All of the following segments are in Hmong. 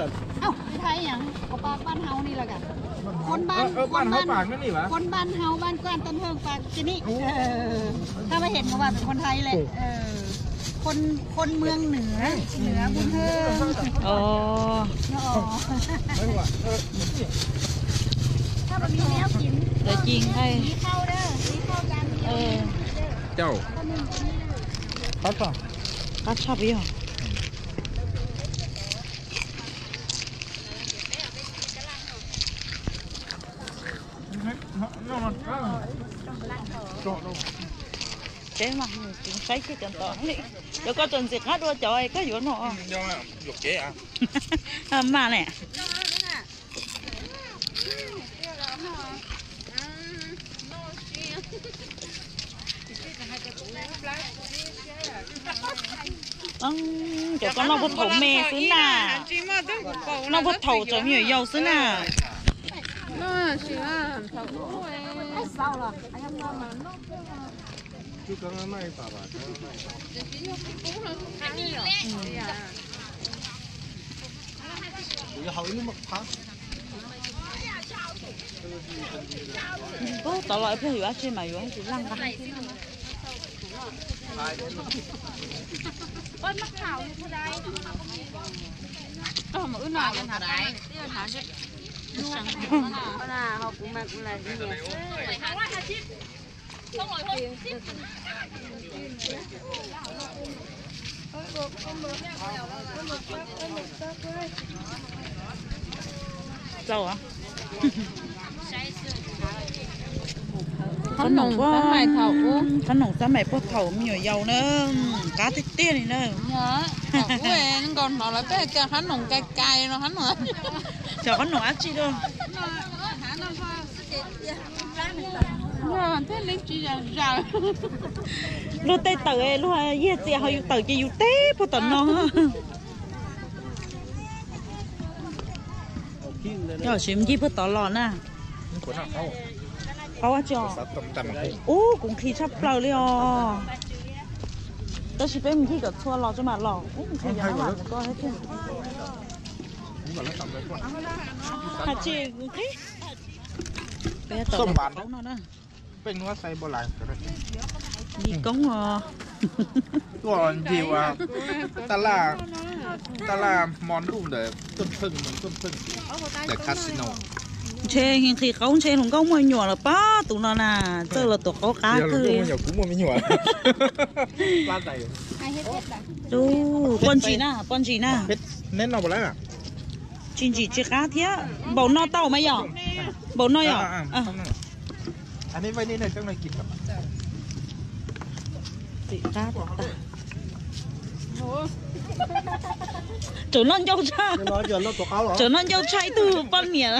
Ej, pab nhaub pam no ni los ka? Khon pab, khon pab nhaub pam no ni, khon pab nhaub pam, koj tau hwj pam ces ni. Ej, pab ua heev no pab pem khon thaib le. Khon, khon mws nws, nws pab hwj. Lawv ci nqaij. Qab tshaj peb yog. Teb mas kuv saib kiag cov ntawd li. Cov koj txawm ntxim qab dua cov koj yuav no. Mas ne. Cov koj noj puag thaum me xwb na. Noj puag thaum tseem me nyuam yaus xwb na. Tov los ib pliag yuav dab tsi mas yuav tsis laj nqa. Txaus. Qhob noom, qhob noom xab maim puag thaum me nyuam yaus na, qab tiag tiag li na. Nkaus hnov lawv peb hais tias qhob noom cay cay no, qhob noom, cov qhob noom dab tsi dua. Luag tej tawm luag yig txias ho yus tawm ces yus teb puag tom no. Yog tsis ncig puag tod los na. Qaub tsi os. Ub, kuv nqhis tshaj plaws li os. Tab sis peb mus ncig kom txhua los tso mam los. Ub, nqhis yog lam koj thiab. Has tsis kuv nqhis. Peb tom qaub no na. Li koob os. Tuaj ncig ua taj laj, taj laj hmo ntuj ntawm Tuaj Pheej, Tuaj Pheej ntawm casino. Ntshe nqhis qaub ntshe hluas nkauj muaj me nyuam lawm pob tus no na, txawj los tuav qaub qab kawg li. Kuv muaj me nyuam. Tub, poj ntsis na, poj ntsis na. Neb noj puas lawm? Tsis ntsim tsis qab thiab. Npaum no tau mas yom? Npaum no yom? Tseem noj ncauj tshaj, tseem noj ncauj tshaj ib tug poj niam.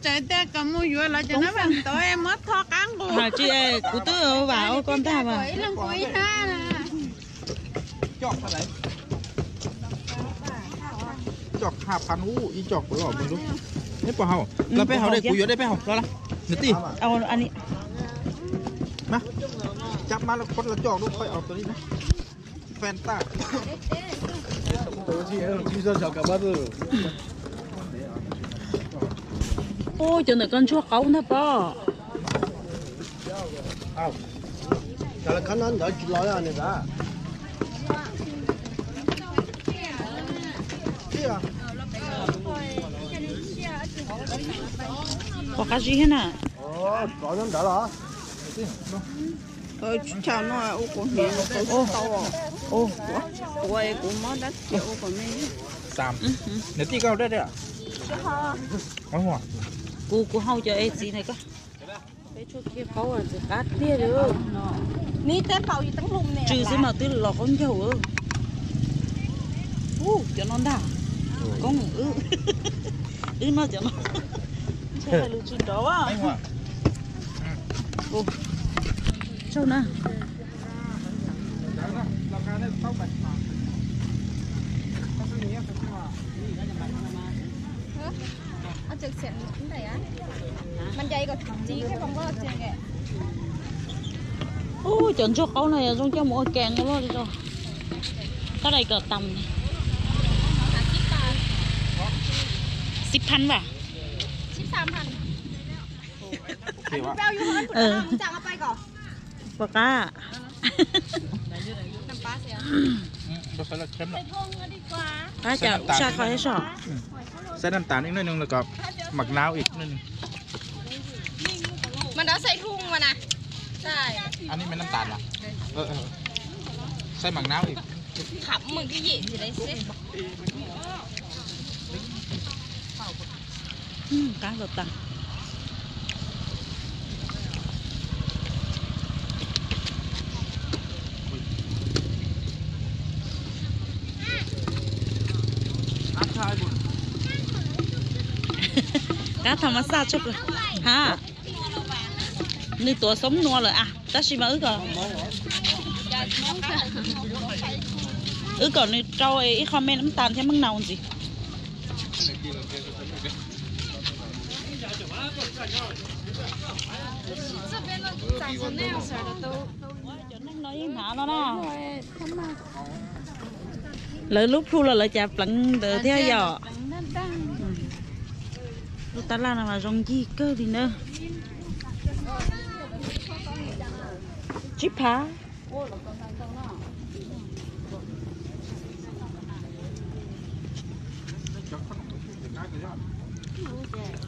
Tseem tias kom mus yuav los cov nab vam tod muab tho qab nqus. Tsis, kuv twb vam ua koj ntag mas. Coj ha phan ub, ib co kuv los mus lub. Neb puas haus? Los peb haus dej, kuv yuav dej peb haus los. Niam tij, mas cab mab los khuab los coj lub qhov aus tus li na. Fan tag. Ua cov ntawm koj ntsuag qaub ntag pob. Pom qab zib thiab na. Tsis tshaj no ua kuv hniav tau, ua kuv mob dab tsi ua kuv me. Niam tij koj dej dej. Kuv, kuv haus cov es txiv ntawm koj. Peb tshuaj kiag qaub txiv qab tiag li. Tsw xwb mas twb los qaub ncaug. Ub, cov no ntag. Koob wb, wb noj cov no. Ntshe hais lus tsis nrov. Tsaug na. Ub, cov ntsuag qaub no yog zoo coj mus ua kees loj. Tab dais kom tag. Xib phab vas. Pom qab. Qab cas ua saj qhov thiab so. Xaib nam tas ib nub nws los kom mam nav ib nub nws. Mas đó xay thun mà nè. Xay. Anh ấy mấy năm tám à? Ờ, ờ. Xay mảng não thì. Khắm một cái gì gì đấy xếp. Qab los tag. Qab tham ma xaj tshaj plaws. Ha, nws tuav xoob nua lawm a, tab sis mas wb kom, wb kom nws rau ib qho me nab tas thiab meej naus ntxiv. Cov neeg no yeej hnav no na. Lawv lub plhu los lawv cas pleev ntawd thiab yom. Lub tab laj no mas zoo ncig kawg li na. Tsib phav.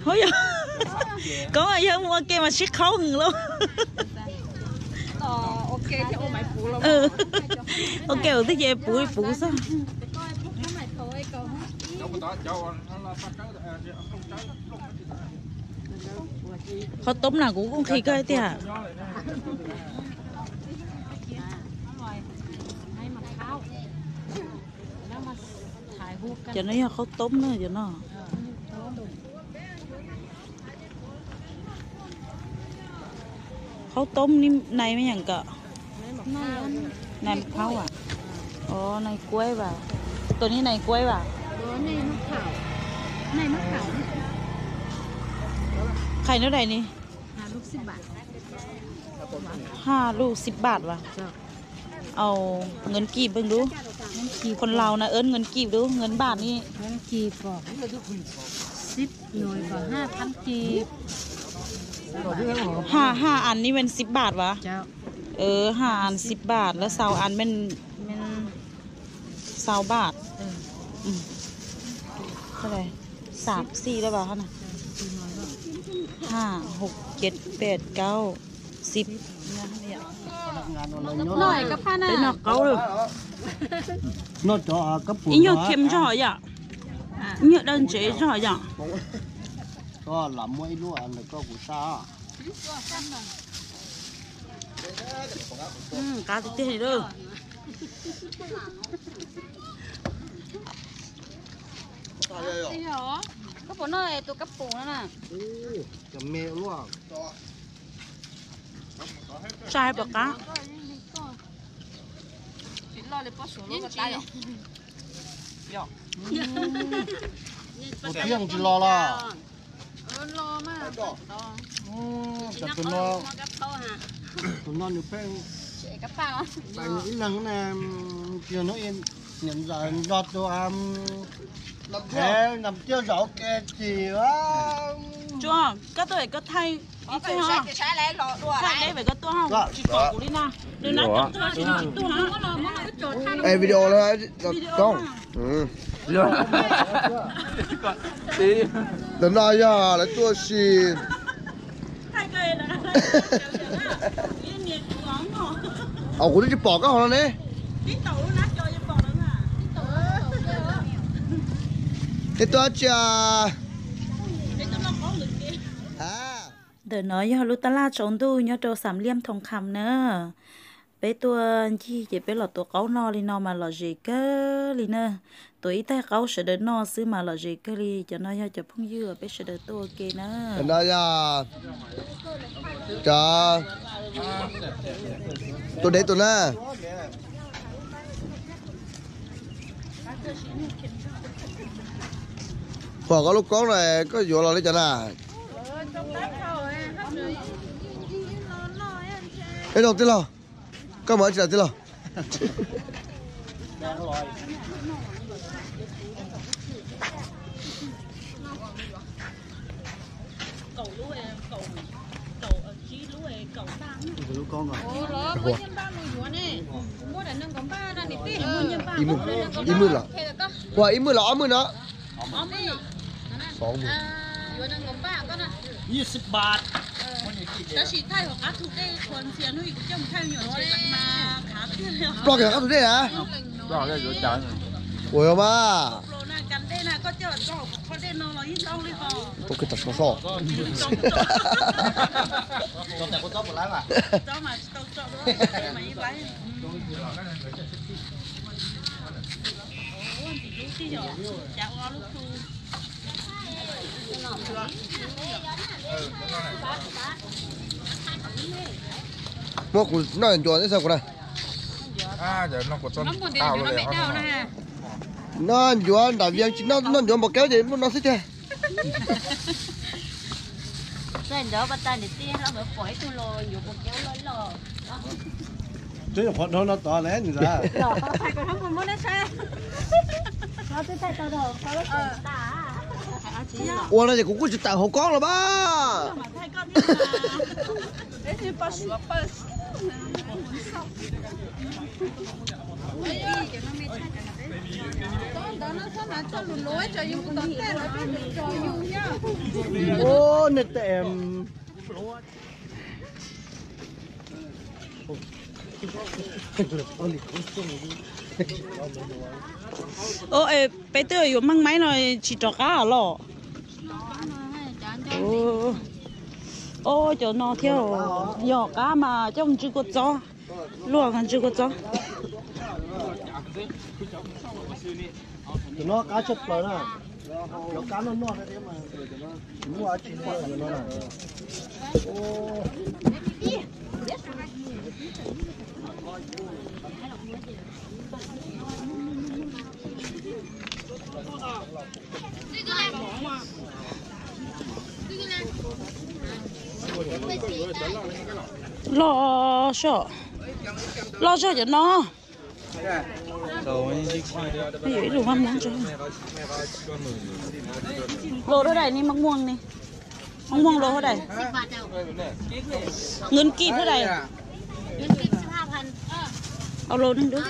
Hov yog, koob yog mus ua ke mas sib qhaub heev lauj. Ua ke ua twj ces puv puv xwb. Qhov toob na kuv kuj nqhis koj tiag. Cov no yog qhaub toob na cov no. Qhaub toob nai me nyam kom. Nai maj phaub a. Nai kuaib vas. Tus ni nai kuaib vas. Qhais nub dais ni. Ha lub xib bam vas. Au, ngawv kib pheej dub.คนลาวนะเอิ้นเงินกีบ หรือเงินบาทนี่ ห้าอันนี้เป็นสิบบาทวะ เออ ห้าอันสิบบาท แล้วซาวอันเป็นซาวบาท เท่าไหร่ สาม สี่ แล้ววะ ห้า หก เจ็ด แปด เก้า สิบ Peb noj qaub lawm. Ib nyuag khiam zog yom. Ib nyuag dawb ntsev zog yom. Lam muab ib lub ntawm koj kuv sab. Qab tiag tiag li lawm. Koj puas noj tus kab pum no na? Cov me luaj. Sai pom qab. Tus thiaj tsis los los. Cov tus no, tus no nws pheej ib leeg na, tsis yog hnub niam ntxawm nrog tus nam tiaj zaum ke tsis. Koj tuaj koj thaij ib tug, thaij deb pem koj tuaj, tsis pom kuv li na. Nws na, tsis tuaj na. Es video no, ntawm no yog lawv tuaj si. Kuv twb tsis pom koj hauv no ne. Es tuaj dab tsi? Ntawm no yog lub tab laj tsaus ntuj nyob rau Xam Liam Thoo Kham na. Peb tuaj ncig ces peb los tuav qaub noj li no mas lom zem kawg li na. Tuav ib taig qaub sawv daws noj xwb mas lom zem kawg li. Cov no yog cov phooj ywg uas peb sawv daws tuaj ua ke na. Cov no yog cov tus dev tus na. Pom koj lub koob no koj yuav los li cas na? Ej, tij laug, koj mus tsis tij laug? Ib mwj los, ua ib mwj los ob mwj no. Ploj kiag qab tus dej na. Ua yog mas. Ua kawg tas so so. Muab kuv noj ncuav tib xav kuv na. Noj ncuav nram Vias tsis noj, noj ncuav npau kev ces muab no xwb tiag. Twb nyuam qhuav dhau no tod lawm nws. Ua no ces kuv kuj tsis tawm hauv koob los mas. Ua nej tes. Peb twb yuav meej maib no tsis rov qab los. Ob cov no thiab, yog qab mas coj mus ntsw kua txob, luaj ntsw kua txob. Cov no qab tshaj plaws na, cov qab noj noj thiab mas tsis muaj dab tsi noj no na. Loj soj, loj soj cov no. Ib lus maj muag, lus hab dais ni, maj muag ni, maj muag lus hab dais. Nws kij hab dais. Au lus neeg dub.